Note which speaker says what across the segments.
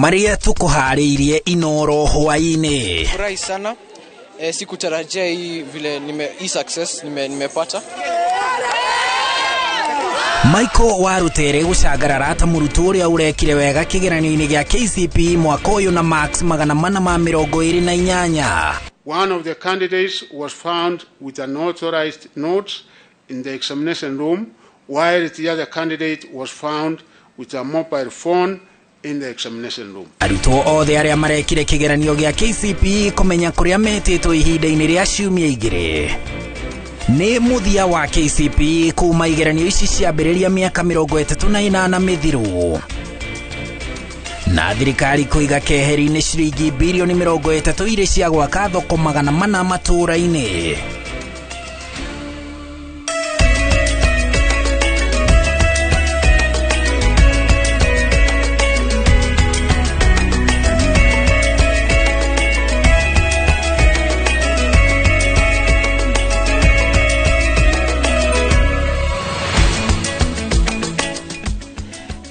Speaker 1: Marĩa tũkũharĩirie Inoro hwaĩ-inĩ.
Speaker 2: Furahi sana sikutarajia hii vile hii success nimepata.
Speaker 1: Michael Warutere gũcangarara ta mũrutwo ũrĩa ũrekire wega kĩgeranio-inĩ gĩa KCPE mwaka ũyũ na marks 428.
Speaker 3: One of the candidates was found with unauthorized notes in the examination room, while the other candidate was found with a mobile phone in the examination room.
Speaker 1: Arutwo othe arĩa marekire kĩgeranio gĩa KCPE kũmenya kũrĩa metĩtwo ihinda-inĩ rĩa ciumia igĩrĩ. Nĩ mũthia wa KCPE kuma igeranio ici ciambĩrĩria mĩaka 38 mĩthiru. Na thirikari kũiga keheri-inĩ ciringi birioni 30 irĩ cia gwaka thoko 400 matũũra-inĩ.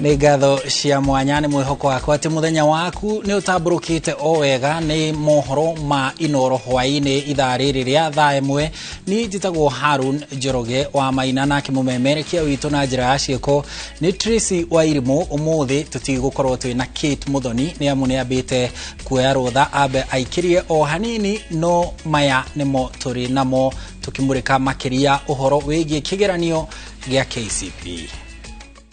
Speaker 1: Nĩ ngatho cia mwanya, nĩ mwĩhoko wakwa atĩ mũthenya waku nĩ ũtambũrũkĩte o wega. Nĩ mohoro ma Inoro hwaĩ-inĩ ithaa rĩrĩ rĩa thaa 1. Niĩ njĩtagwo Harun Njoroge wa Maina, nake mũmemerekia witũ na njĩra ya ciĩko nĩ Tracy Wairimũ. Ũmũthĩ tũtigũkorwo twĩ na Kate Muthoni nĩ amu nĩ ambĩte kuoya rũtha ambe aikĩrie o hanini, no maya nĩmo tũrĩ namo tũkĩmũrĩka makĩria ũhoro wĩgiĩ kĩgeranio gĩa KCPE.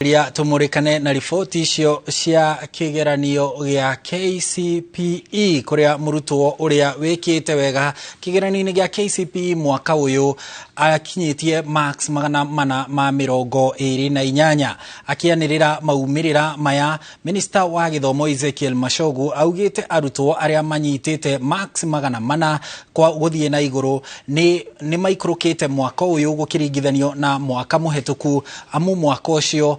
Speaker 1: Ria tumurikane na riboti icio cia kĩgeranio gĩa KCPE, kũrĩa mũrutwo ũrĩa wĩkĩte wega kĩgeranio-inĩ gĩa KCPE mwaka ũyũ akinyĩtie marks 428. Akĩanĩrĩra maumĩrĩra maya, Minista wa gĩthomo Ezekiel Machogu augĩte arutwo arĩa manyitĩte marks 400 kwa gũthiĩ na igũrũ nĩ maikũrũkĩte mwaka ũyũ gũkĩringithanio na mwaka mũhetũku, amu mwaka ũcio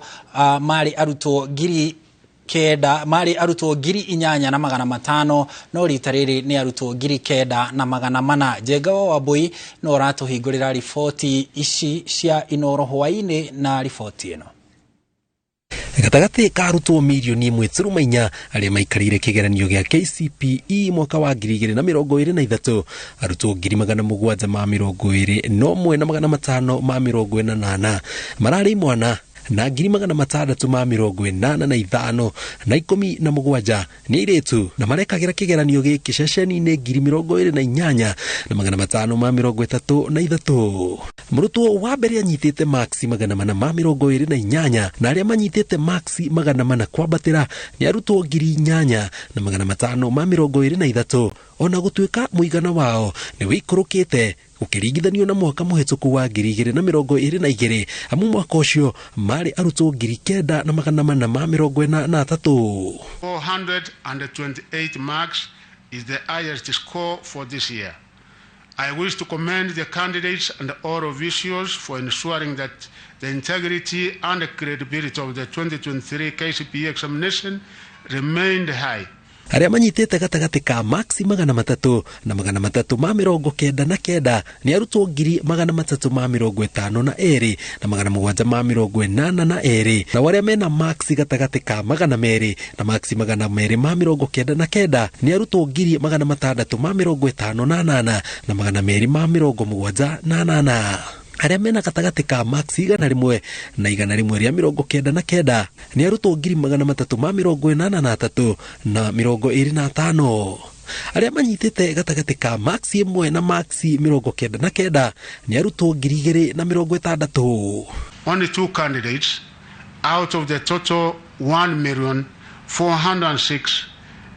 Speaker 1: marĩ arutwo 9,000, marĩ arutwo 8,500, no rita rĩrĩ nĩ arutwo 9,400. Njenga wa Wambui no ũratũhingũrĩra riboti ici cia Inoro hwaĩ-inĩ na riboti ĩno.
Speaker 4: Gatagatĩ ka arutwo mirioni 1.4 arĩa maikarĩire kĩgeranio gĩa KCPE mwaka wa 2023, arutwo 721,548 mararĩ imwana na 685,085 na 17 nĩ airĩtu, na marekagĩra kĩgeranio gĩkĩ ceceni-inĩ 28,533. Mũrutwo wa mbere anyitĩte marks 428, na arĩa manyitĩte marks 400 kwambatĩra nĩ arutwo 8,523, ona gũtuĩka mũigana wao nĩ wĩikũrũkĩte gũkĩringithanio na mwaka mũhetũku wa 2022, amu mwaka ũcio marĩ arutwo 9,443.
Speaker 3: 428 marks is the highest score for this year. I wish to commend the candidates and all officials for ensuring that the integrity and the credibility of the 2023 KCPE examination remained high.
Speaker 4: Arĩa manyitĩte gatagatĩ ka marks 300 na 399 nĩ arutwo 352,782, nao arĩa mena marks gatagatĩ ka 200 na marks 299 nĩ arutwo 658,278. Arĩa mena gatagatĩ ka marks 100 na 199 nĩ arutwo 383,025. Arĩa manyitĩte gatagatĩ ka marks 1 na marks 99 nĩ arutwo 2,060.
Speaker 3: Only two candidates out of the total 1 million 406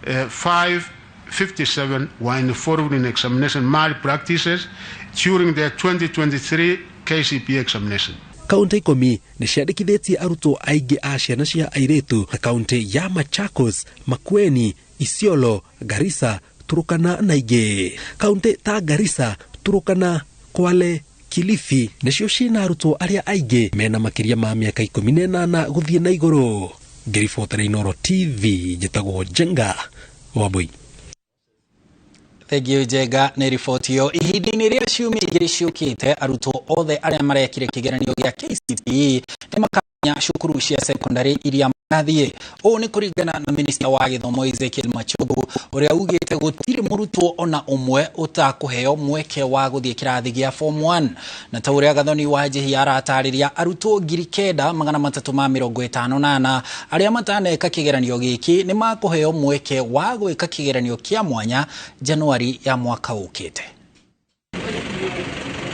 Speaker 3: 557 were involved in examination malpractices during the 2023 KCPE examination.
Speaker 4: Kaunti 10 nĩ ciandĩkithĩtie arutwo aingĩ a ciana cia airĩtu, ta kaunti ya Machakos, Makueni, Isiolo, Garissa, Turukana na ingĩ. Kaunti ta Garissa, Turukana, Kwale, Kilifi nĩcio ciĩna arutwo arĩa aingĩ mena makĩria ma mĩaka 18 gũthiĩ na igũrũ. Ngĩribotera Inoro TV, njĩtagwo Njenga Wambui.
Speaker 1: Thengiũ Njenga nĩ riboti ĩyo. Ihinda-inĩ rĩa ciumia 2 ciũkĩte, arutwo othe arĩa marekire kĩgeranio gĩa KCPE nĩ maka Kũmenya cukuru cia sekondari iria magathiĩ. Ũũ nĩ kũringana na minista wa gĩthomo Ezekiel Machogu, ũrĩa ugĩte gũtirĩ mũrutwo ona ũmwe ũtakũheo mweke wa gũthiĩ kĩrathi gĩa form 1. Na ta ũrĩa Gathoni wa Njihia aratarĩria, arutwo 9354 arĩa mataneka kĩgeranio gĩkĩ nĩ makũheo mweke wa gwĩka kĩgeranio kĩa mwanya Januari ya mwaka ũkĩte.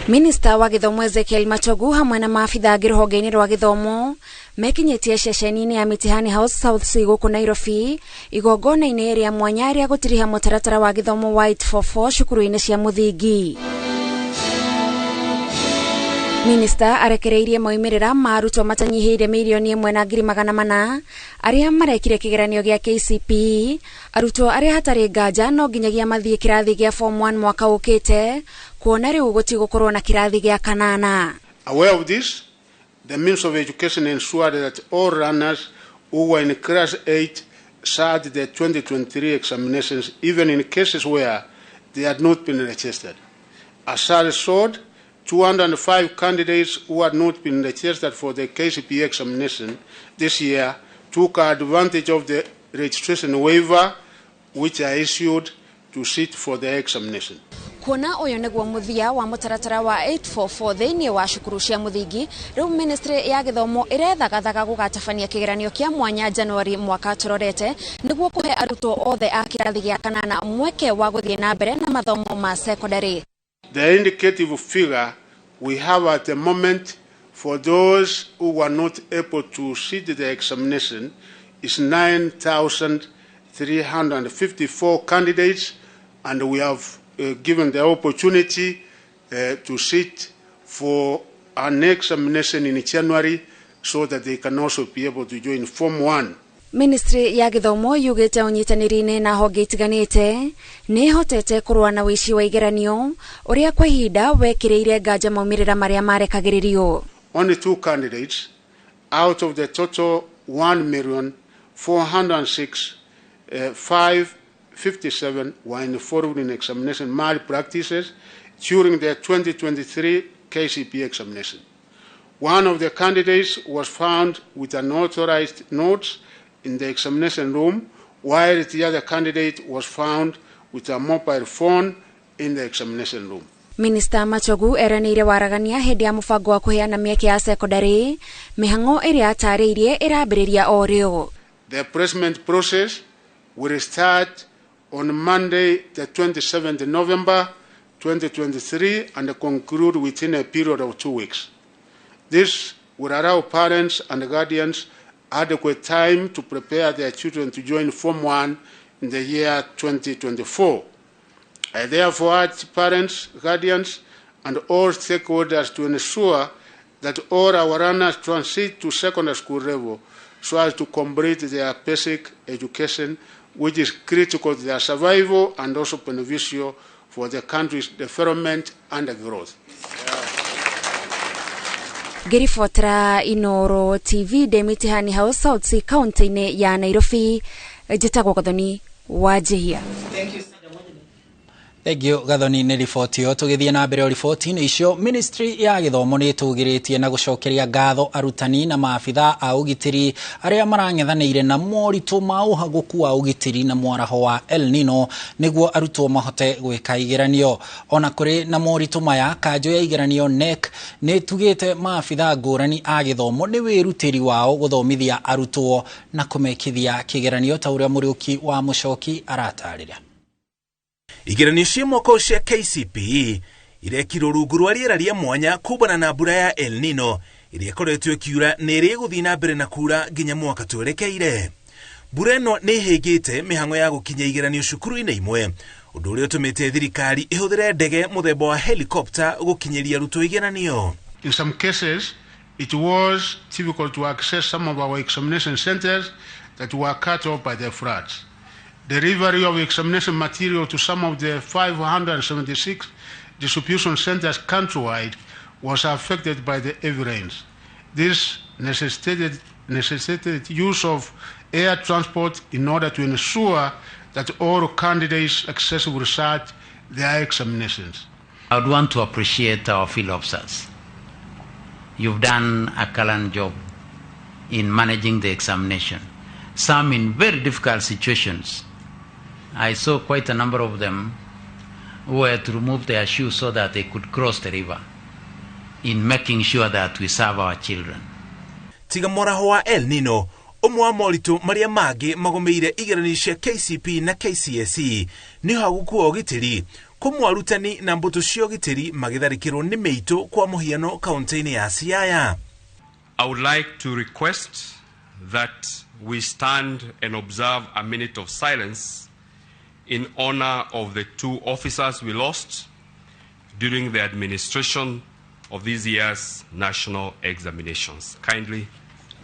Speaker 5: Minista wa gĩthomo Ezekiel Machogu hamwe na maabitha angĩ rũhonge-inĩ rwa gĩthomo mekinyĩtie ceceni-inĩ ya Mitihani House South C gũkũ Nairobi, igongona-inĩ rĩa mwanya rĩa gũtiriha mũtaratara wa gĩthomo wa 844 cukuru-inĩ cia mũthingi. Minista arekereirie moimĩrĩra ma arutwo matanyihĩire 1,400,000 arĩa marekire kĩgeranio gĩa KCPE, arutwo arĩa hatarĩ nganja no nginyagia mathiĩ kĩrathi gĩa form 1 mwaka ũkĩte, kuona rĩu gũtigũkorwo na kĩrathi gĩa kanana.
Speaker 3: Aware of this, the Ministry of Education ensured that all learners who were in class 8 sat the 2023 examinations, even in cases where they had not been registered. As a result, 205 candidates who had not been registered for the KCPE examination this year took advantage of the registration waiver which I issued to sit for the examination.
Speaker 5: Kuona ũyũ nĩguo mũthia wa mũtaratara wa 844 thĩinĩ wa cukuru cia mũthingi, rĩu ministry ya gĩthomo ĩrethagathaga gũgatabania kĩgeranio kĩa mwanya Januari mwaka tũrorete, nĩguo kũhe arutwo othe a kĩrathi gĩa kanana mweke wa gũthiĩ na mbere na mathomo ma secondary.
Speaker 3: The indicative figure we have at the moment for those who were not able to sit the examination is 9,354 candidates, and we have given the opportunity to sit for an examination in January so that they can also be able to join Form 1.
Speaker 5: Ministry ya gĩthomo yugĩte ũnyitanĩri-inĩ na honge itiganĩte nĩ ĩhotete kũrũa na ũici wa igeranio ũrĩa kwa ihinda wekĩrĩire nganja maumĩrĩra marĩa marekagĩrĩrio.
Speaker 3: Only two candidates out of the total 1,406,557 were involved in examination malpractices during the 2023 KCPE examination. One of the candidates was found with unauthorized notes in the examination room, while the other candidate was found with a mobile phone in the examination room.
Speaker 5: Minista Machogu eranĩire waragania hĩndĩ ya mũbango wa kũheana mĩeke ya secondary, mĩhang'o ĩrĩa atarĩirie ĩrambĩrĩria o rĩo.
Speaker 3: The placement process will start on Monday, the 27th November 2023, and conclude within a period of 2 weeks. This will allow parents and guardians adequate time to prepare their children to join Form 1 in the year 2024. I therefore urge parents, guardians, and all stakeholders to ensure that all our learners transit to secondary school level so as to complete their basic education, which is critical to their survival and also beneficial for the country's development and growth.
Speaker 5: Ngĩribotera Inoro TV ndĩ Mitihani House South C kaunti-inĩ ya Nairobi, njĩtagwo Gathoni wa Njihia.
Speaker 1: Thengiũ Gathoni nĩ riboti ĩyo. Tũgĩthiĩ na mbere o riboti-inĩ icio, ministry ya gĩthomo nĩ ĩtũgĩrĩtie na gũcokeria ngatho arutani na maabitha a ũgitĩri arĩa marang'ethanĩire na moritũ ma ũhagũku wa ũgitĩri na mwaraho wa El Nino nĩguo arutwo mahote gwĩka igeranio. Ona kũrĩ na moritũ maya, kanjũ ya igeranio KNEC nĩ ĩtugĩte maabitha ngũrani a gĩthomo nĩ wĩrutĩri wao gũthomithia arutwo na kũmekithia kĩgeranio, ta ũrĩa Mũrĩũki wa Mũcoki aratarĩria.
Speaker 6: Igeranio cia mwaka cia KCPE irekirwo rungu rwa rĩera rĩa mwanya kumbana na mbura ya El Nino ĩrĩa ĩkoretwo ĩkiura na ĩrĩa ĩgũthiĩ na mbere na kura nginya mwaka twerekeire. Mbura ĩno nĩ ĩhĩngĩte mĩhang'o ya gũkinya igeranio cukuru-inĩ imwe, ũndũ ũrĩa ũtũmĩte thirikari ĩhũthĩre ndege mũthemba wa helicopter gũkinyĩria arutwo igeranio.
Speaker 3: In some cases, it was difficult to access some of our examination centers that were cut off by the floods. Delivery of examination material to some of the 576 distribution centers countrywide was affected by the heavy rains. This necessitated use of air transport in order to ensure that all candidates successfully sat their examinations.
Speaker 7: I would want to appreciate our field officers. You've done a gallant job. in managing the examination. Some in very difficult situations. I saw quite a number of them who were to remove their shoes so that they could cross the river in making sure that we serve our children.
Speaker 6: Tiga mwaraho wa El Nino, ũmwe wa moritũ marĩa mangĩ magomeire igeranio cia KCP na KCSE nĩ ũhagũku wa ũgitĩri, kũmwe arutani na mbũtũ cia ũgitĩri magĩtharĩkĩrwo nĩ mĩitũ kwa mũhiano kaunti-inĩ ya Siaya.
Speaker 8: I would like to request that we stand and observe a minute of silence in honor of the two officers we lost during the administration of this year's national examinations. Kindly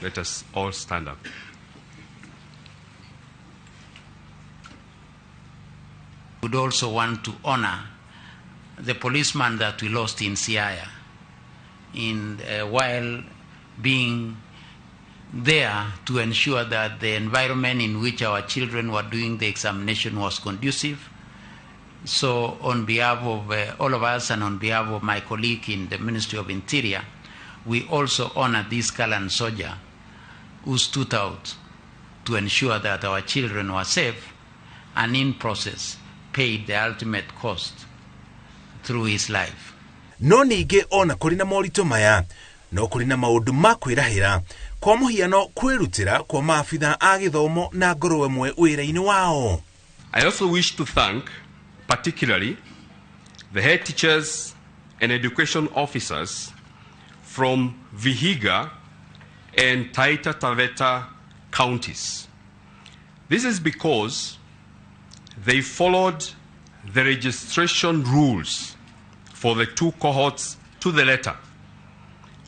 Speaker 8: let us all stand up.
Speaker 7: We would also want to honor the policeman that we lost in Siaya while being there to ensure that the environment in which our children were doing the examination was conducive. So on behalf of all of us and on behalf of my colleague in the Ministry of Interior, we also honor this gallant soldier who stood out to ensure that our children were safe and in process paid the ultimate cost through his life.
Speaker 6: No ningĩ ona kũrĩ na moritũ maya, no kũrĩ na maũndũ ma kwĩrahĩra, kwa mũhiano kwĩrutĩra kwa maabitha a gĩthomo na ngoro ĩmwe wĩra-inĩ wao.
Speaker 8: I also wish to thank particularly the head teachers and education officers from Vihiga and Taita Taveta counties. This is because they followed the registration rules for the two cohorts to the letter.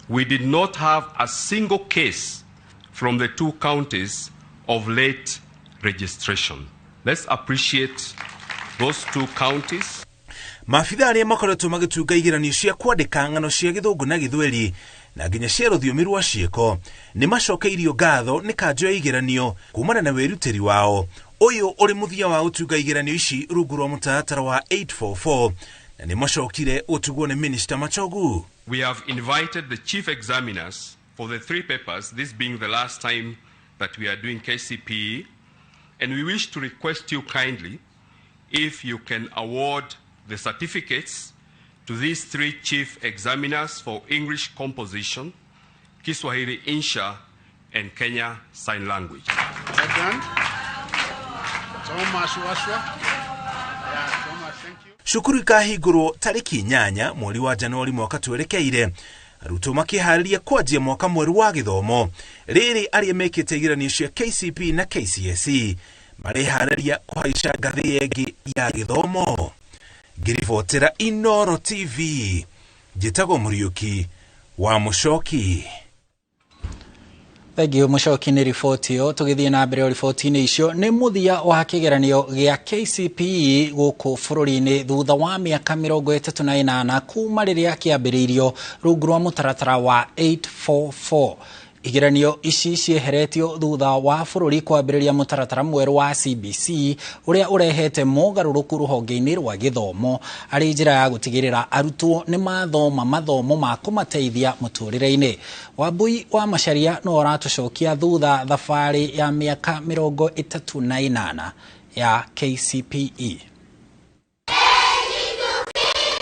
Speaker 8: We did not have a single case from the two counties of late registration. Let's appreciate those two counties.
Speaker 6: Maabitha arĩa makoretwo magĩtunga igeranio cia kwandĩka ng'ano cia Gĩthũngũ na Gĩthweri na nginya cia rũthiomi rwa ciĩko nĩ macokeirio ngatho nĩ kanjũ ya igeranio kumana na wĩrutĩri wao. Ũyũ ũrĩ mũthia wa gũtunga igeranio ici rungu rwa mũtaratara wa 844 na nĩ macokire gũtugwo nĩ Minister Machogu.
Speaker 8: We have invited the chief examiners for the three papers, this being the last time that we are doing KCPE, and we wish to request you kindly if you can award the certificates to these three chief examiners for English composition, Kiswahili Insha, and Kenya Sign Language.
Speaker 3: Well done. Thomas Waswa. Yeah, Thomas, thank you.
Speaker 6: Cukuru ikahingũrwo tarĩki 8 mweri wa Januari mwaka twerekeire, arutwo makĩharĩria kwanjia mwaka mwerũ wa gĩthomo. Rĩrĩ arĩa mekĩte igeranio cia KCP na KCSE mareharĩria kũhaica ngathĩ ĩngĩ ya gĩthomo. Ngĩribotera Inooro TV, njĩtagwo Mũriũki wa Mũcoki.
Speaker 1: Thank you Mũcoki nĩ riboti ĩyo. Tũgĩthiĩ na mbere riboti-inĩ icio, nĩ mũthia wa kĩgeranio gĩa KCPE gũkũ bũrũri-inĩ thutha wa mĩaka 38 kuma rĩrĩa kĩambĩrĩirio rungu rwa mũtaratara wa 844. Igeranio ici cieheretio thutha wa bũrũri kwambĩrĩria mũtaratara mwerũ wa CBC ũrĩa ũrehete mogarũrũku rũhonge-inĩ rwa gĩthomo arĩ njĩra ya gũtigĩrĩra arutwo nĩ mathoma mathomo ma kũmateithia mũtũrĩre-inĩ. Wambui wa Macharia no ũratũcokia thutha thabarĩ ya mĩaka 38 ya KCPE.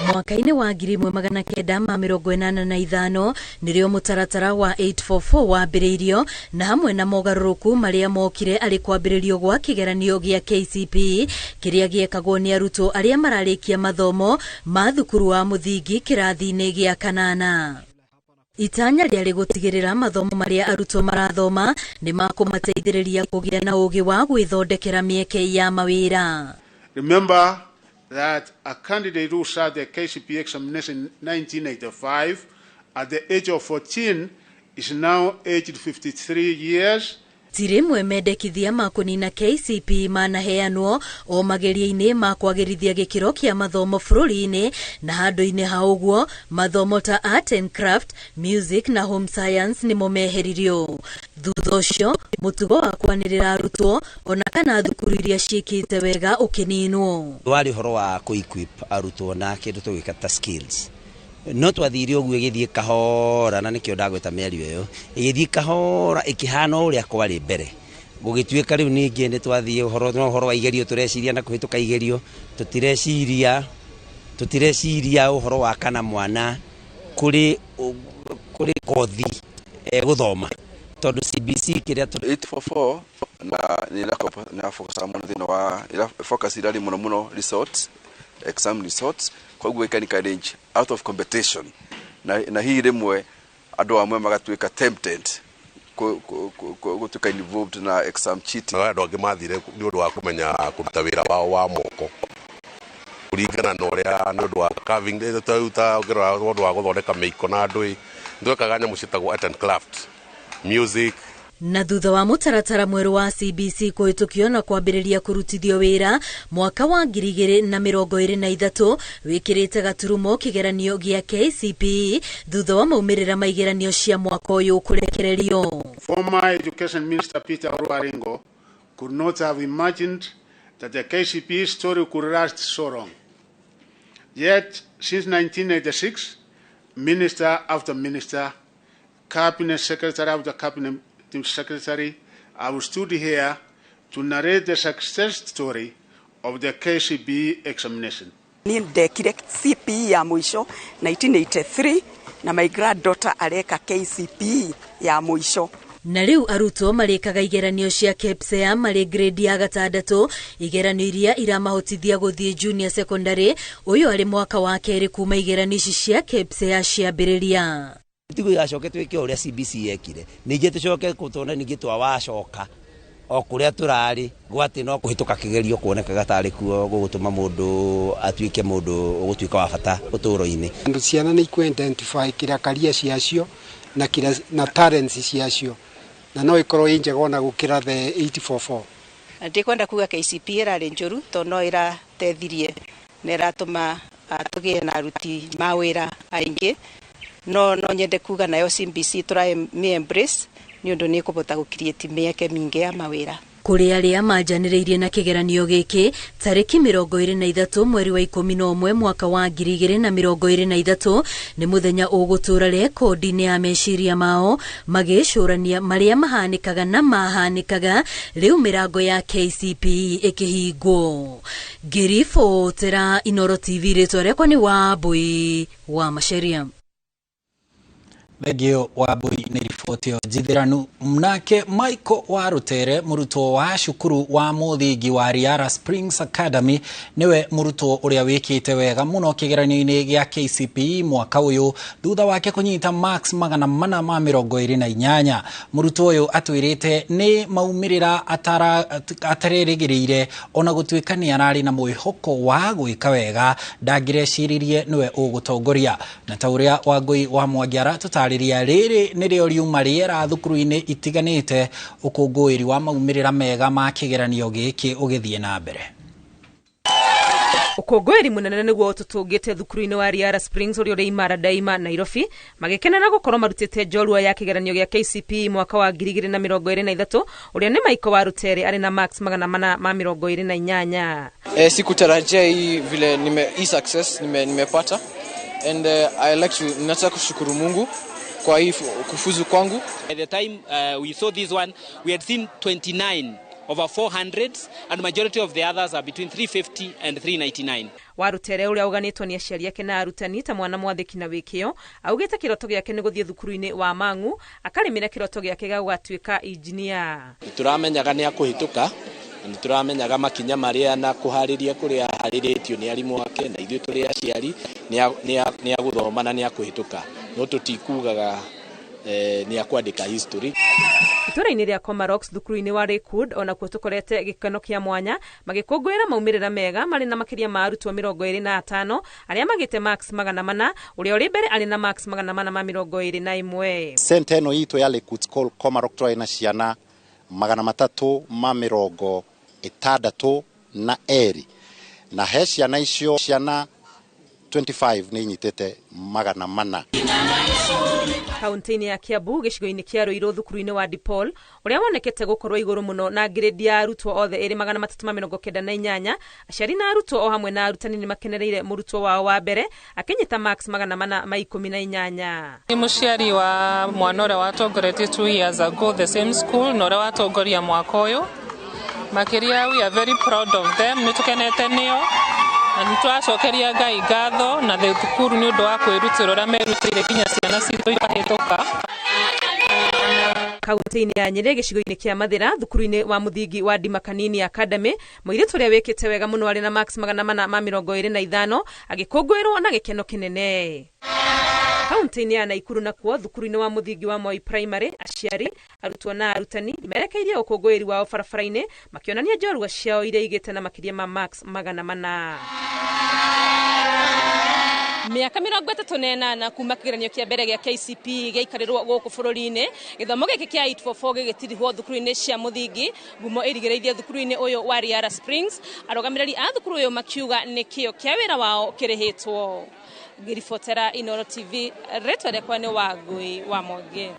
Speaker 9: Mwaka-inĩ wa 1985 nĩrĩo mũtaratara wa 844 wambĩrĩirio na hamwe na mogarũrũku marĩa mokire arĩ kwambĩrĩrio gwa kĩgeranio gĩa KCPE kĩrĩa gĩekagwo nĩ arutwo arĩa mararĩkia mathomo ma thukuru wa mũthingi kĩrathi-inĩ gĩa kanana. Itanya rĩarĩ gũtigĩrĩra mathomo marĩa arutwo marathoma nĩ makũmateithĩrĩria kũgĩa na ũũgĩ wa gwĩthondekera mĩeke ya mawĩra.
Speaker 3: Remember that a candidate who sat the KCPE examination in 1985 at the age of 14 is now aged 53 years.
Speaker 9: Ti rĩmwe mendekithia ma kũnina KCPE manaheanwo o mageria-inĩ ma kwagĩrithia gĩkĩro kĩa mathomo bũrũri-inĩ, na handũ-inĩ ha ũguo mathomo ta art and craft, music na home science nĩmo meheririo. Thutha ũcio mũtugo wa kwanĩrĩra arutwo ona kana thukuru iria ciĩkĩte wega ũkĩninwo.
Speaker 10: Warĩ ũhoro wa kũ-equip arutwo na kĩndũ tũgwĩka ta skills, No twathire ũguo ĩgĩthiĩ kahora, na nĩkĩo ndagwĩta mĩario ĩyo ĩgĩthiĩ kahora ĩkĩhana ũrĩa kwarĩ mbere. Gũgĩtuĩka rĩu ningĩ nĩ twathiĩ ũhoro no ũhoro wa igerio tũreciria na kũhĩtũka igerio, tũtireciria ũhoro wa kana mwana kũrĩ kothi egũthoma, tondũ CBC kĩrĩa
Speaker 11: 844 na nĩ focus mũno thĩinĩ wa focus irarĩ mũno mũno results, exam results, koguo ĩka encourage out of competition na hihi rĩmwe andũ amwe magatuĩka tempted gũtuĩka involved na exam cheating.
Speaker 12: Andũ angĩ mathire nĩ ũndũ wa kũmenya kũruta wĩra wao wa moko kũringana na ũrĩa nĩ ũndũ wa carving, ta ũngĩrora ũndũ wa gũthondeka mĩiko na andũ nĩtwekaga nyamũ ciĩtagwo art and craft, music.
Speaker 9: Na thutha wa mũtaratara mwerũ wa CBC kũhĩtũkio na kwambĩrĩria kũrutithio wĩra mwaka wa 2023, wĩkĩrĩte gaturumo kĩgeranio gĩa KCPE thutha wa maumĩrĩra ma igeranio cia mwaka ũyũ kũrekererio.
Speaker 3: Former Education Minister Peter Aringo could not have imagined that the KCPE story could last so long. Yet, since 1986, minister after minister, cabinet secretary after cabinet secretary, I have stood here to narrate the success story of the KCPE examination.
Speaker 13: Niĩ ndekire CPE ya mũico 1983 na my granddaughter areka KCPE ya mũico.
Speaker 9: Na rĩu arutwo marĩkaga igeranio cia KPSEA marĩ grade ya gatandatũ, igeranio iria iramahotithia gũthiĩ junior secondary. Ũyũ arĩ mwaka wa kerĩ kuma igeranio ici cia KPSEA ciambĩrĩria.
Speaker 10: Tigo igacoke twĩke ũrĩa CBC yekire, ningĩ tũcoke tũone ningĩ twawacoka o kũrĩa tũrarĩ gwatĩ no kũhĩtũka kĩgerio kuonekaga tarĩ kuo gũgũtũma mũndũ atuĩke mũndũ ũgũtuĩka wa bata ũtũũro-inĩ.
Speaker 14: Andũ ciana nĩ ikũ-identify kĩrĩa career ciacio na kĩrĩa na talents ciacio, na no ikorwo ĩ njega ona gũkĩra the 844.
Speaker 15: Na ndikwenda kuga KCPE ĩrarĩ njũru, tondũ no ĩrateithirie na ĩratũma tũgĩe na aruti mawĩra aingĩ. No nyende kuga nayo CBC tũramĩ embrace nĩ ũndũ nĩ ĩkũhota gũ-create mĩeke mĩingĩ ya mawĩra.
Speaker 9: Kũrĩ arĩa manjanĩrĩirie na kĩgeranio gĩkĩ tarĩki 23 mweri wa 11 mwaka wa 2023 nĩ mũthenya ũgũtũra rekondi-inĩ ya meciria mao magĩcũrania marĩa mahanĩkaga na mahanĩkaga rĩu mĩrango ya KCPE ĩkĩhingwo. Ngĩribotera Inooro TV, rĩtwa rĩakwa nĩ Wambui wa Macharia.
Speaker 1: Thengio Wambui nĩ riboti ĩyo njithĩranu. Nake Michael Warutere, mũrutwo wa cukuru wa mũthingi wa Riara Springs Academy, nĩwe mũrutwo ũrĩa wĩkĩte wega mũno kĩgeranio-inĩ gĩa KCPE mwaka ũyũ thutha wake kũnyita marks 428. Mũrutwo ũyũ atwĩrĩte nĩ maumĩrĩra atarerĩgĩrĩire, ona gũtuĩka nĩ ararĩ na mwĩhoko wa gwĩka wega ndangĩreciririe nĩwe ũgũtongoria. Na ta ũrĩa Wangũi wa Mwangiara tũtarĩria, rĩrĩ nĩrĩo riuma rĩera thukuru-inĩ itiganĩte ũkũngũĩri wa maumĩrĩra mega ma kĩgeranio gĩkĩ ũgĩthiĩ na mbere.
Speaker 16: Ũkũngũĩri mũnene nĩguo ũtũtũngĩte thukuru-inĩ wa Riara Springs ũrĩa ũrĩ Imara Daima, Nairobi, magĩkenera gũkorwo marutĩte njorua ya kĩgeranio gĩa KCPE mwaka wa 2023 ũrĩa nĩ Michael Warutere arĩ na marks 428.
Speaker 2: Sikutarajia hii vile hii success nimepata, and I like to nataka kushukuru Mungu kwa hii kufuzu kwangu.
Speaker 17: At the time we saw this one, we had seen 29 over 400, and majority of the others are between 350 and 399.
Speaker 16: Warutere ũrĩa ũganĩtwo nĩ aciari ake na arutani ta mwana mwathĩki na wĩkĩo, augĩte kĩroto gĩake nĩ gũthiĩ thukuru-inĩ wa Mang'u akarĩmĩra kĩroto gĩake gĩa gũgatuĩka injinia.
Speaker 18: Nĩtũramenyaga nĩ akũhĩtũka, na nĩtũramenyaga makinya marĩa na kũharĩria kũrĩa aharĩrĩtio nĩ arimũ ake, na ithuĩ tũrĩ aciari nĩ agũthoma na nĩ akũhĩtũka, no tũtikugaga nĩ akwandĩka history.
Speaker 16: Itũra-inĩ rĩa Komarock thukuru-inĩ wa Lakewood onakuo tũkorete gĩkeno kĩa mwanya magĩkũngũĩra maumĩrĩra mega marĩ na makĩria ma arutwo 25 arĩa magĩte marks 400, ũrĩa ũrĩ mbere arĩ na marks 421.
Speaker 19: Center ĩno itũ ya Lakewood School Komarock tũrarĩ na ciana 362, na he ciana icio ciana 25 nĩ inyitĩte 400.
Speaker 16: Kaunti-inĩ ya Kiambu gĩcigo-inĩ kĩa Ruiru thukuru-inĩ wa DePaul ũrĩa wonekete gũkorwo igũrũ mũno na grade ya arutwo othe ĩrĩ 398, aciari na arutwo o hamwe na arutani nĩ makenereire mũrutwo wao wa mbere akĩnyita marks 418.
Speaker 20: Nĩ mũciari wa mwana ũrĩa watongoretie 2 years ago the same school na ũrĩa watongoria mwaka ũyũ. Makĩria we are very proud of them, nĩ tũkenete nĩo na nĩ tũracokeria Ngai ngatho na thukuru nĩ ũndũ wa kwĩrutĩra ũrĩa merutĩire nginya ciana citũ ikahĩtũka.
Speaker 16: Kaunti-inĩ ya Nyĩrĩ gĩcigo-inĩ kĩa Mathĩra thukuru-inĩ wa mũthingi wa Ndimakanini Academy, mũirĩtu ũrĩa wĩkĩte wega mũno arĩ na marks 425 agĩkũngũĩrwo na gĩkeno kĩnene. Kaunti-inĩ ya Naikuru nakuo thukuru-inĩ wa mũthingi wa Moi Primary, aciari, arutwo na arutani merekeirie ũkũngũĩri wao barabara-inĩ makĩonania njorua ciao iria igĩte na makĩria ma marks 400. Mĩaka 38 kuma kĩgeranio kĩa mbere gĩa KCPE gĩaikarĩrwo gũkũ bũrũri-inĩ, gĩthomo gĩkĩ kĩa 844 gĩgĩtirihwo thukuru-inĩ cia mũthingi, ngumo ĩrigĩrĩirie thukuru-inĩ ũyũ wa Riara Springs, arũgamĩrĩri a thukuru ũyũ makiuga nĩ kĩo kĩa wĩra wao kĩrĩhĩtwo. Ngĩribotera Inooro TV, rĩtwa rĩakwa nĩ Wangui wa Mwangi.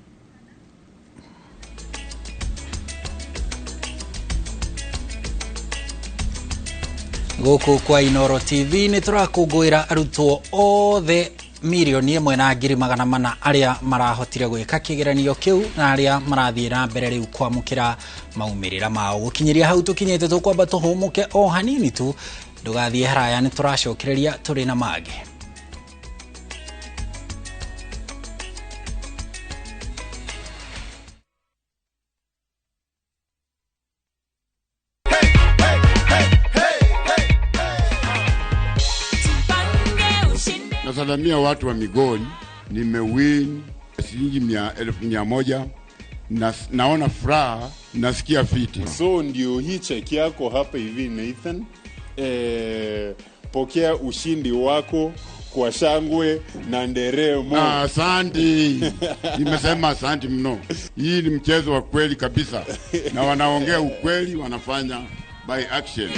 Speaker 1: Gũkũ kwa Inooro TV nĩ tũrakũngũĩra arutwo othe 1,400,000 arĩa marahotire gwĩka kĩgeranio kĩu na arĩa marathiĩ na mbere rĩu kwamũkĩra maumĩrĩra mao. Gũkinyĩria hau tũkinyĩte, tũkwamba tũhũmũke o hanini tu, ndũgathiĩ haraya, nĩ tũracokereria tũrĩ na mangĩ.
Speaker 21: Nasalamia watu wa Migori, nimewin shilingi 100,000 na naona furaha, nasikia fiti.
Speaker 22: So ndio hii cheki yako hapa hivi Nathan, pokea ushindi wako kwa shangwe na nderemo.
Speaker 21: Asante. Nimesema asante mno. Hii ni mchezo wa kweli kabisa na wanaongea ukweli, wanafanya by action.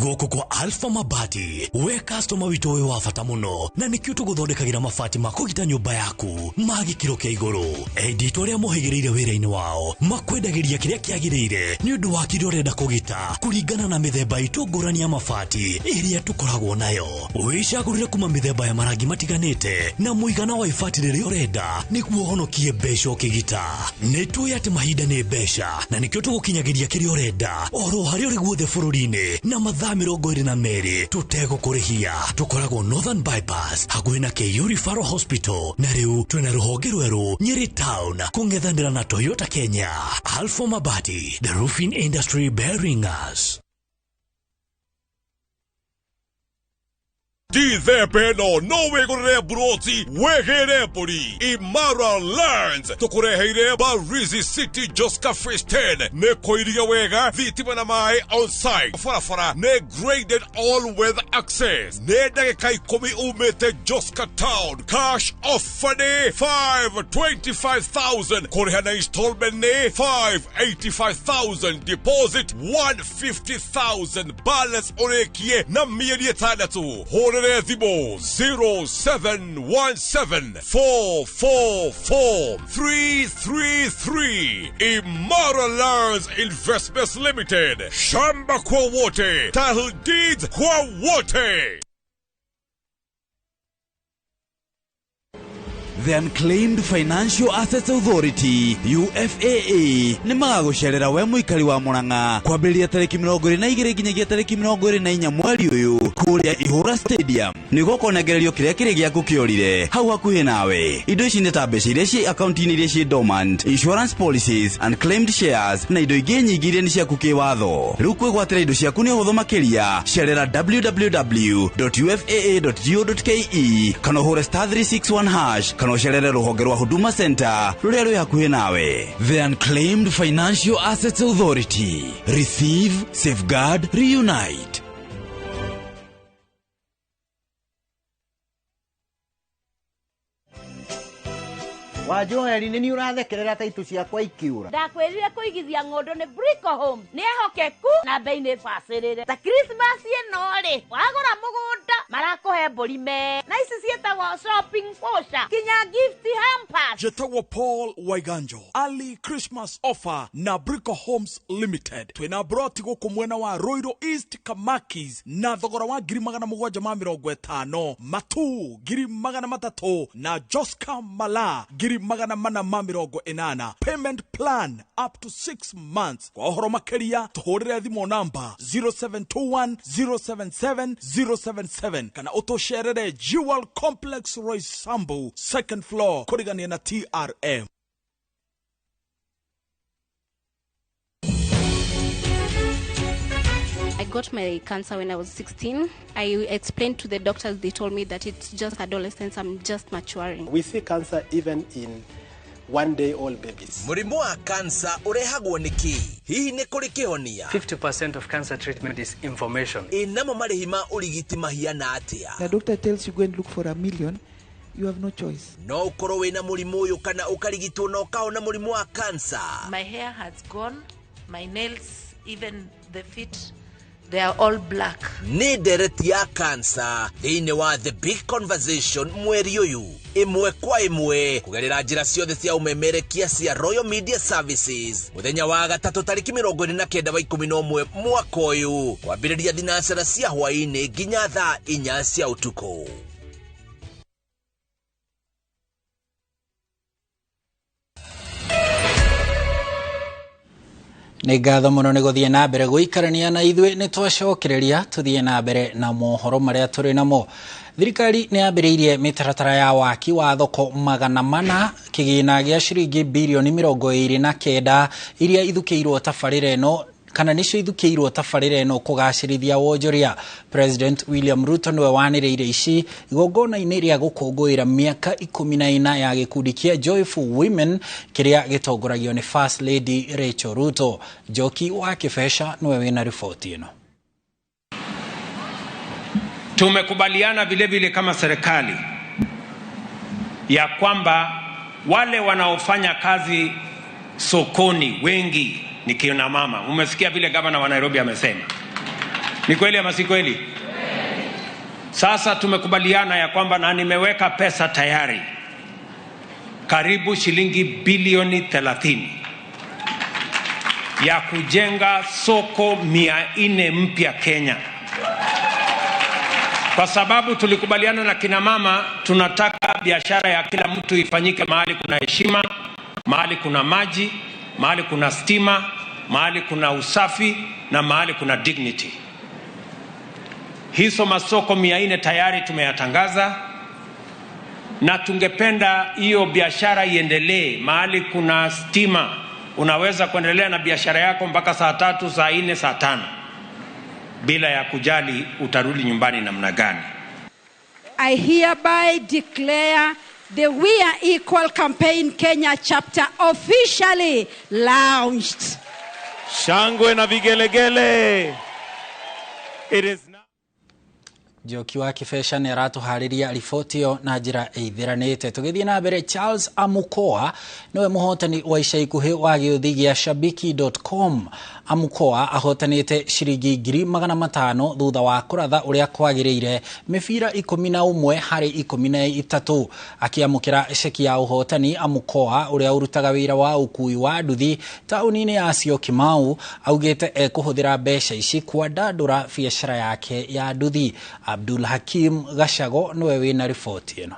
Speaker 23: Gũkũ kwa Alpha Mabati, we customer witũ wĩ wa bata mũno na nĩkĩo tũgũthondekagĩra mabati ma kũgita nyũmba yaku ma gĩkĩro kĩa igũrũ. Endia arĩa mohĩgĩrĩire wĩra-inĩ wao makwendagĩria kĩrĩa kĩagĩrĩire nĩ ũndũ wa kĩrĩa ũrenda kũgita kũringana na mĩthemba itũ ngũrani ya mabati ĩrĩa tũkoragwo nayo. Wĩcagũrĩre kuma mĩthemba ya marangi matiganĩte na mũigana wa ibati rĩrĩa ũrenda nĩguo ũhonokie mbeca ũkĩgita. Nĩ tũĩ atĩ mahinda nĩ mbeca na nĩkĩo tũgũkinyagĩria kĩrĩa ũrenda oro harĩa ũrĩ guothe bũrũri-inĩ na mathaa 22 tũtegũkũrĩhia. Tũkoragwo Northern Bypass hakuhĩ na KU Referral Hospital na rĩu twĩna rũhonge rwerũ Nyeri Town kũng'ethanĩra na Toyota Kenya. Alpha Mabati, the roofing industry bearing us.
Speaker 24: Ndithemba ĩno no wĩgũrĩre mburoti wĩgĩre mbũri. Imara Lands tũkũreheire Barizi City Joska Phase 10. Nĩ kũiria wega, thitima na maĩ on site, barabara nĩ graded all weather access, nĩ ndagĩka 10 umĩte Joska Town. Cash offer nĩ 525,000, kũrĩha na installment nĩ 585,000, deposit 150,000, balance ũrĩkie na mĩeri 6. Hũrĩre thimũ 0717 444 333. Imara Lands Investments Limited. Shamba kwa wote, title deeds kwa wote.
Speaker 25: The Unclaimed Financial Assets Authority UFAA nĩ magagũcerera we mũikari wa Murang'a kwambĩrĩria tarĩki 22 nginyagia tarĩki 24 mweri ũyũ kũrĩa Ihũra Stadium nĩguo kũnengererio kĩrĩa kĩrĩ gĩaku kĩorire hau hakuhĩ nawe. Indo ici nĩ ta mbeca iria ciĩ akaunti-inĩ iria ciĩ dormant, insurance policies, unclaimed shares na indo ingĩ nyingĩ iria nĩ ciaku kĩwatho. Rĩu kwĩgwatĩra indo ciaku nĩ ũhũthũ makĩria. Cerera www.ufaa.go.ke kana ũhũre *361# kana ũcerere rũhonge rwa Huduma Center rũrĩa rwĩ hakuhĩ nawe. The Unclaimed Financial Assets Authority. Receive, safeguard, reunite.
Speaker 4: Wa Joeli nĩ niĩ ũrathekerera ta itũ ciakwa ikiura.
Speaker 5: Ndakwĩrire kũigithia ng'ũndũ nĩ Brico Homes. Nĩ ehokeku na bei nĩ bacĩrĩre. Ta Christmas ĩno rĩ, wagũra mũgũnda marakũhe mbũri me. Na ici ciĩtagwo shopping voucher kinya gift hampers.
Speaker 24: Njĩtagwo Paul Waiganjo. Early Christmas offer na Brico Homes Limited. Twĩna broti gũkũ mwena wa Ruiru East Kamakis na thogora wa 750,000, Matu 300,000 na Joska Mala 480,000. Payment plan up to 6 months. Kwa ũhoro makĩria tũhũrĩre thimũ namba 0721 077 077 kana ũtũcerere Jewel Complex Roysambu second floor kũrigania na TRM.
Speaker 6: I got my cancer when I was 16. I explained to the doctors, they told me that it's just adolescence, I'm just maturing.
Speaker 7: We see cancer even in one-day-old babies.
Speaker 8: Mũrimũ wa kansa ũrehagwo nĩ kĩ? Hihi nĩ kũrĩ kĩhonia?
Speaker 26: 50% of cancer treatment is information.
Speaker 8: Ĩ namo marĩhi ma ũrigiti mahiana atĩa?
Speaker 27: The doctor tells you go and look for $1 million, you have no choice.
Speaker 8: No ũkorwo wĩna mũrimũ ũyũ kana ũkarigitwo na ũkahona mũrimũ wa kansa.
Speaker 28: My hair has gone, my nails, even the feet, they are all black.
Speaker 8: Nĩ ndereti ya kansa thĩinĩ wa The Big Conversation mweri ũyũ ĩmwe kwa ĩmwe kũgerera njĩra ciothe cia ũmemerekia cia Royal Media Services mũthenya wa gatatũ tarĩki 29 wa 11 mwaka ũyũ kwambĩrĩria thinacara cia hwaĩ-inĩ nginya thaa 4 cia ũtukũ.
Speaker 1: Nĩ ngatho mũno nĩ gũthiĩ na mbere gũikarania na ithuĩ. Nĩ twacokereria tũthiĩ na mbere na mohoro marĩa tũrĩ namo. Thirikari nĩ yambĩrĩirie mĩtaratara ya waki wa thoko 400 kĩgĩna gĩa ciringi birioni 29 iria ithukĩirwo tabarĩra ĩno kana nĩcio ithukĩirwo tabarĩra ĩno kũgacĩrithia wonjoria. President William Ruto nĩwe wanĩrĩire ici igongona-inĩ rĩa gũkũngũĩra mĩaka 14 ya gĩkundi kĩa Joyful Women kĩrĩa gĩtongoragio nĩ First Lady Rachel Ruto. Njoki wa Kĩbeca nĩwe wĩna riboti ĩno.
Speaker 29: Tumekubaliana vile vile kama serikali ya kwamba wale wanaofanya kazi sokoni wengi ni kina mama. Umesikia vile gavana wa Nairobi amesema. Ni kweli ama si kweli? Sasa tumekubaliana ya kwamba, na nimeweka pesa tayari karibu shilingi bilioni 30 ya kujenga soko 400 mpya Kenya. Kwa sababu tulikubaliana na kina mama, tunataka biashara ya kila mtu ifanyike mahali kuna heshima, mahali kuna maji, mahali kuna stima, mahali kuna usafi na mahali kuna dignity. Hizo masoko 400 tayari tumeyatangaza, na tungependa hiyo biashara iendelee. Mahali kuna stima unaweza kuendelea na biashara yako mpaka saa 3, saa 4, saa 5 bila ya kujali utarudi nyumbani namna gani.
Speaker 30: I hereby declare the We Are Equal Campaign Kenya chapter officially launched.
Speaker 22: Shangwe na vigelegele. It is now.
Speaker 1: Njoki wa Kĩbeca nĩ aratũharĩria riboti ĩyo na njĩra ĩithĩranĩte. Tũgĩthiĩ na mbere, Charles Amukoa nĩwe mũhotani wa ica ikuhĩ wa gĩũthi gĩa shabiki.com. Amukoa ahotanĩte ciringi 500,000 thutha wa kũratha ũrĩa kwagĩrĩire mĩbira 11 harĩ 13. Akĩamũkĩra ceki ya ũhotani, Amukoa ũrĩa ũrutaga wĩra wa ũkui wa nduthi taũni-inĩ ya Syokimau augĩte ekũhũthĩra mbeca ici kwandandũra biacara yake ya nduthi. Abdul Hakim Gacago nĩwe wĩna riboti ĩno.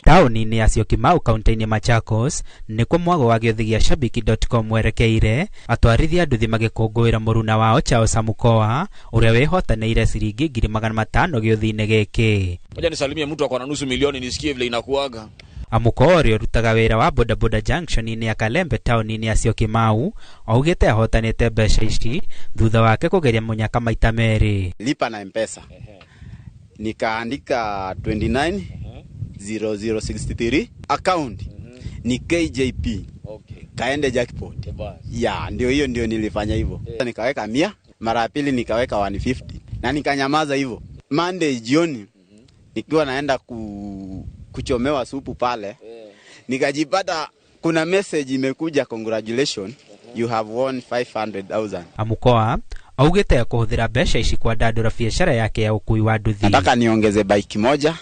Speaker 31: Taũni-inĩ ya Syokimau kaunti-inĩ Machakos nĩkuo mwago wa gĩũthi gĩa shabiki.com werekeire atwarithia nduthi magĩkũngũĩra mũruna wao Charles Amukoa ũrĩa wĩhotanĩire ciringi 500,000 gĩũthi-inĩ gĩkĩ.
Speaker 32: Ngoja nisalimie mtu akona 500,000 nisikie vile inakuaga.
Speaker 31: Amukoa ũrĩa ũrutaga wĩra wa bodaboda junction-inĩ ya Kalembe taũni-inĩ ya Syokimau augĩte ahotanĩte mbeca ici thutha wake kũgeria mũnyaka maita merĩ.
Speaker 33: Lipa na M-Pesa. Nikaandika 29 0063 account ni KJP. Okay. Kaende jackpot. Ya, ndio hiyo ndio nilifanya hivyo. Nikaweka 100, mara ya pili nikaweka 150 na nikanyamaza hivyo. Monday jioni nikiwa naenda kuchomewa supu pale, nikajipata kuna message imekuja, congratulations, you have won 500,000.
Speaker 31: Amukoa augite kuhuthira mbeca ici kwandandura biacara yake ya ukui wa nduthi.
Speaker 33: Nataka niongeze bike moja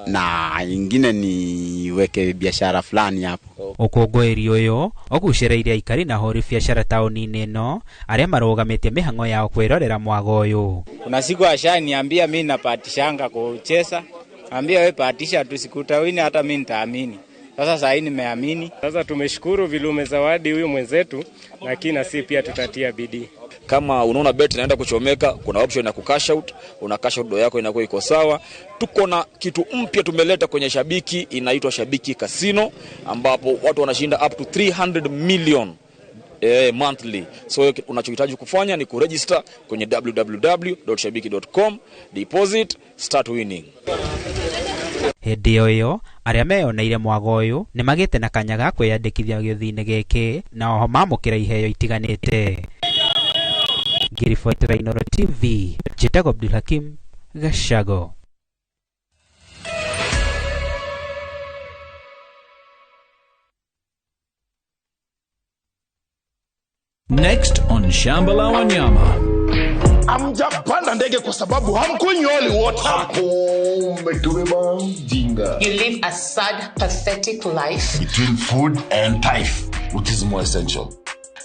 Speaker 33: na ingine niweke biashara fulani hapo.
Speaker 31: Ũkũngũĩri ũyũ ũgucĩrĩirie aikari na ahũri biacara taũni-inĩ ĩno arĩa marũgamĩtie mĩhang'o yao kwĩrorera mwago ũyũ.
Speaker 2: Kuna siku ashaniambia mimi napatishanga kucheza, ambia wewe patisha tu, siku utawini hata mimi nitaamini. Sasa saa hii nimeamini.
Speaker 3: Sasa tumeshukuru vile umezawadi huyu mwenzetu, lakini na sisi pia tutatia bidii.
Speaker 32: Kama unaona bet inaenda kuchomeka, kuna option ya kucash out, una cash out do yako inakuwa iko sawa. Tuko na kitu mpya tumeleta kwenye Shabiki, inaitwa Shabiki Casino, ambapo watu wanashinda up to 300 million monthly. So unachohitaji kufanya ni kuregister kwenye www.shabiki.com, deposit, start winning.
Speaker 31: Hĩndĩ o ĩyo arĩa meyoneire mwago ũyũ nĩmagĩte na kanya ga kwĩyandĩkithia gĩũthi-inĩ gĩkĩ na oho mamũkĩra iheo itiganĩte. Ngĩribotera Inooro TV, njĩtagwo Abdul Hakim Gacago.
Speaker 9: Next on Shamba la Wanyama.
Speaker 10: Hamjapanda ndege kwa sababu hamkunywi holy water.
Speaker 11: Umetubeba mjinga.
Speaker 12: You live a sad, pathetic life.
Speaker 11: Between food and tithe, which is more essential?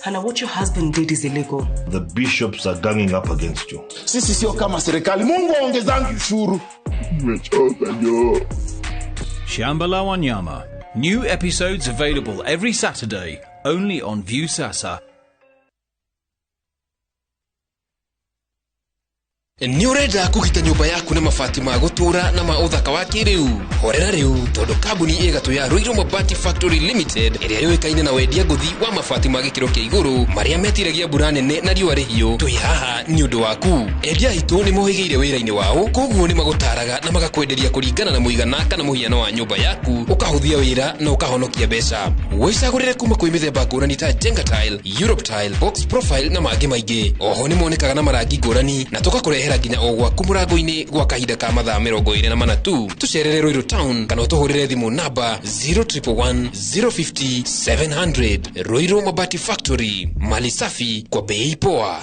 Speaker 13: Hannah, what your husband did is illegal.
Speaker 11: The bishops are ganging up against you.
Speaker 10: Sisi sio kama serikali. Mungu aongezangi ushuru.
Speaker 11: Umechoka jo.
Speaker 9: Shamba la Wanyama. New episodes available every Saturday, only on Viusasa.
Speaker 14: Nĩ ũrenda kũgita nyũmba yaku na mabati ma gũtũũra na ma ũthaka wa kĩrĩu? Horera rĩu tondũ kambuni ĩgatũ ya Ruiru Mabati Factory Limited ĩrĩa yũĩkaine na wendia ngũthi wa mabati ma gĩkĩro kĩa igũrũ marĩa metiragia mbura nene na riũa rĩhiũ, twĩ haha nĩ ũndũ waku. Endia aitũ nĩ mohĩgĩire wĩra-inĩ wao, koguo nĩ magũtaraga na magakwenderia kũringana na mũigana kana mũhiano wa nyũmba yaku, ũkahũthia wĩra na ũkahonokia mbeca. Wĩcagũrĩre kuma kwĩ mĩthemba ngũrani ta Jenga Tile, Europe Tile, Box Profile na mangĩ maingĩ. Oho nĩ monekaga na marangi ngũrani na tũgakũrehera nginya o gwaku mũrango-inĩ gwa kahinda ka mathaa 24 tu. Tũcerere Ruiru Town kana ũtũhũrĩre thimũ namba 0111 050 700. Ruiru Mabati Factory, mali safi kwa bei poa.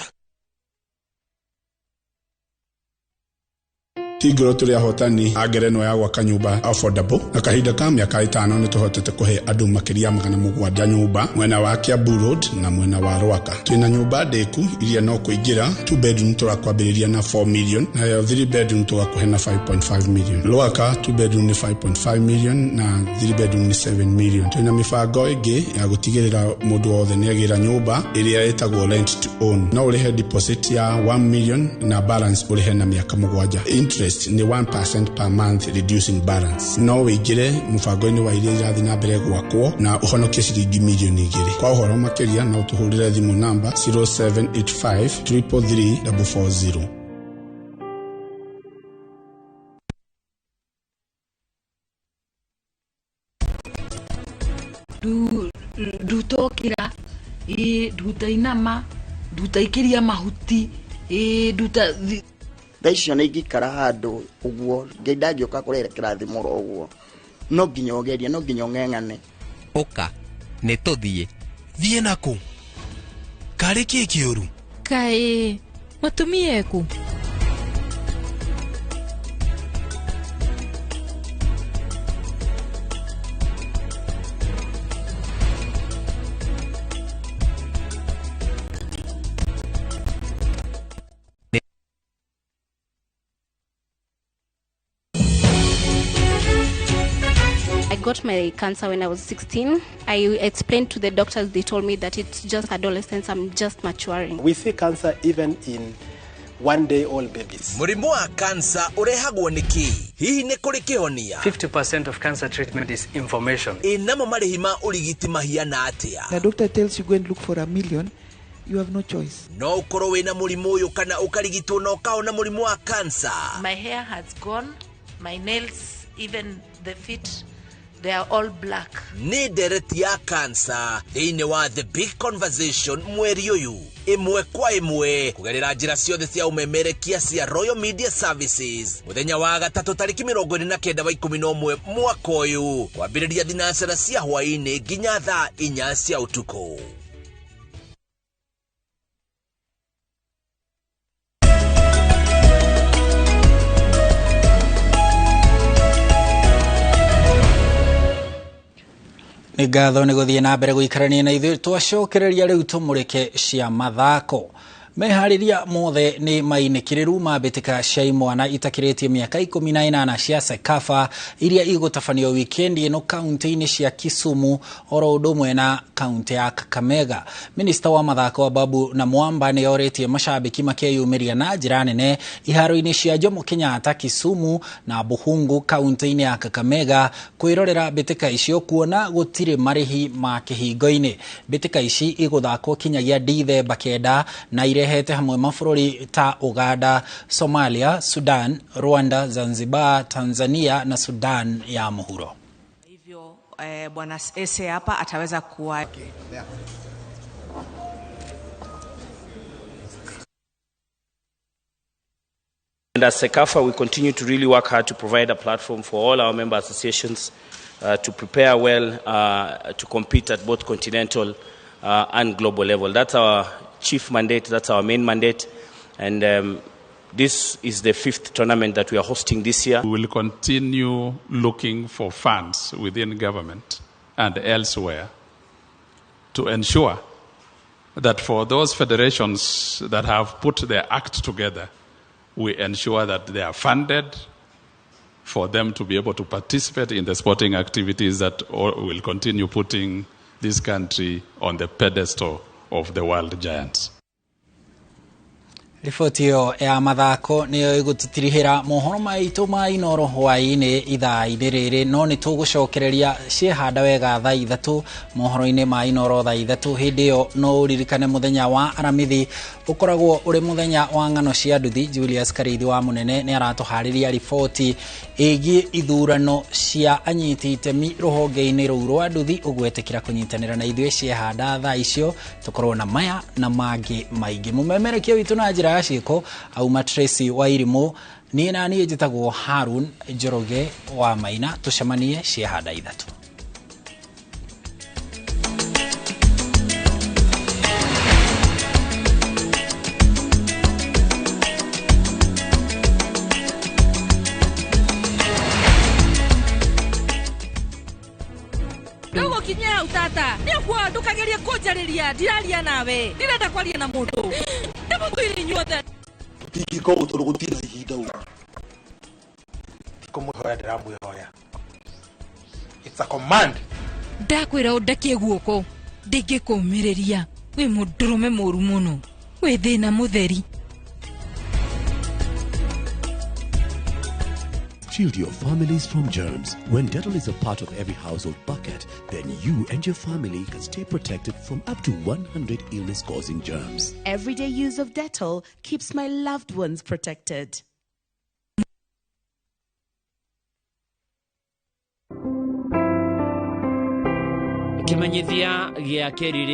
Speaker 15: Tigoro tũrĩ ahotani a ngerenwa ya gwaka nyũmba affordable na kahinda ka mĩaka 5 nĩ tũhotete kũhe andũ makĩria 700 nyũmba mwena wa Kiambu Road na mwena wa Rwaka. Twĩna nyũmba ndĩku iria no kũingĩra 2 bedroom tũrakwambĩrĩria na 4 million nayo 3 bedroom tũgakũhe na 5.5 million. Rwaka 2 bedroom nĩ 5.5 million na 3 bedroom nĩ 7 million. Twĩna mĩbango ĩngĩ ya gũtigĩrĩra mũndũ wothe nĩagĩra nyũmba ĩrĩa ĩtagwo rent to own. No ũrĩhe deposit ya 1 million na balance ũrĩhe na mĩaka 7. Interest ni 1% per month reducing balance. No wĩingĩre mũbango-inĩ wa iria irathiĩ na mbere gwakwo na ũhonokie ciringi milioni 2. Kwa ũhoro makĩria no ũtũhũrĩre thimũ namba 0785 333 440.
Speaker 17: Ndutokĩra, nduta inama, nduta ikĩria mahuti, nduta
Speaker 18: thaa icio nĩ ingĩikara handũ ũguo Ngai ndangĩũka kũrehe kĩrathimo oro ũguo, no nginya ũgerie, no nginya ũng'eng'ane.
Speaker 19: Ũka nĩ tũthiĩ. Thiĩ nakũ? Karĩ kĩ kĩũru?
Speaker 20: Kaĩ mũtumia eku?
Speaker 6: I got my cancer when I was 16. I explained to the doctors, they told me that it's just adolescence, I'm just maturing.
Speaker 7: We see cancer even in one-day-old babies.
Speaker 8: Mũrimũ wa cancer ũrehagwo nĩ kĩ? Hihi nĩ kũrĩ kĩhonia?
Speaker 26: 50% of cancer treatment is information.
Speaker 8: Ĩ namo marĩhi ma ũrigiti mahiana atĩa?
Speaker 27: The doctor tells you go and look for a million, you have no choice.
Speaker 8: No ũkorwo wĩna mũrimũ ũyũ kana ũkarigitwo na ũkahona mũrimũ wa cancer.
Speaker 28: My hair has gone, my nails, even the feet, They are all black.
Speaker 8: Nĩ ndereti ya kansa thĩinĩ wa The Big Conversation mweri ũyũ, ĩmwe kwa ĩmwe, kũgerera njĩra ciothe cia ũmemerekia cia Royal Media Services, mũthenya wa gatatũ tarĩki 29 wa 11 mwaka ũyũ, kwambĩrĩria thinacara cia hwaĩ-inĩ nginya thaa 4 cia ũtukũ.
Speaker 1: Nĩ ngatho nĩ gũthiĩ na mbere gũikarania na ithuĩ. Twacokereria rĩu tũmũrĩke cia mathako. Meharĩria mothe nĩ mainĩkĩrĩru ma mbĩtĩka cia imwana itakĩrĩtie mĩaka 18 cia CECAFA iria igũtabanio wikendi ĩno kaunti-inĩ cia Kisumu oro ũndũ ũmwe na kaunti ya Kakamega. Minista wa mathako wa Babu na Mwamba nĩ orĩtie mashabiki makeyumĩria na njĩra nene iharo-inĩ cia Jomo Kenyatta Kisumu na Buhungu kaunti-inĩ ya Kakamega kwĩrorera mbĩtĩka icio kuona gũtirĩ marĩhi ma kĩhingo-inĩ. Mbĩtĩka ici igũthakwo kinyagia Dithemba 9 na irehete hamwe mabũrũri ta Uganda, Somalia, Sudan, Rwanda, Zanzibar, Tanzania na Sudan ya Mũhuro.
Speaker 2: Hivyo bwana Ese hapa ataweza kuwa
Speaker 4: And as CECAFA, we continue to really work hard to provide a platform for all our member associations to prepare well to compete at both continental and global level. That's our chief mandate, that's our main mandate. And this is the 5th tournament that we are hosting this year.
Speaker 5: We will continue looking for funds within government and elsewhere to ensure that for those federations that have put their act together, we ensure that they are funded for them to be able to participate in the sporting activities that will continue putting this country on the pedestal of the world giants.
Speaker 1: Riboti ĩyo ya mathako nĩyo ĩgũtũtirihĩra mohoro maitũ ma Inoro hwaĩ-inĩ ithaa-inĩ rĩrĩ, no nĩ tũgũcokereria ciehanda wega thaa 3 mohoro-inĩ ma Inoro thaa 3. Hĩndĩ ĩyo no ũririkane mũthenya wa Aramithi ũkoragwo ũrĩ mũthenya wa ng'ano cia nduthi. Julius Karithi wa Mũnene nĩ aratũharĩria riboti ĩgiĩ ithurano cia anyiti itemi rũhonge-inĩ rũu rwa nduthi. Ũgwetĩkĩra kũnyitanĩra na ithuĩ ciehanda thaa icio, tũkorwo na maya na mangĩ maingĩ. Mũmemerekia witũ na njĩra ya ciĩko auma Tracy Wairimu, niĩ na niĩ njĩtagwo Harun Njoroge wa Maina. Tũcemanie ciehanda 3.
Speaker 20: Ndũgũkinyia hau tata, nĩũkuo ndũkagerie kũnjarĩria, ndiraria nawe, ndirenda kwaria na mũndũ. Ndĩmũthũire inyuothe.
Speaker 16: Tũtingĩka ũguo tondũ gũtirĩ na ihinda ũguo. Ti kũmwĩhoya ndĩramwĩhoya. It's a command.
Speaker 20: Ndakwĩra ũndekie guoko, ndingĩkũmĩrĩria. Wĩ mũndũrũme mũru mũno, wĩ thĩna mũtheri.
Speaker 21: Shield your families from germs. When Dettol is a part of every household bucket, then you and your family can stay protected from up to 100 illness-causing germs.
Speaker 22: Everyday use of Dettol keeps my loved ones protected.
Speaker 23: Kimenyithia gĩa kĩriri.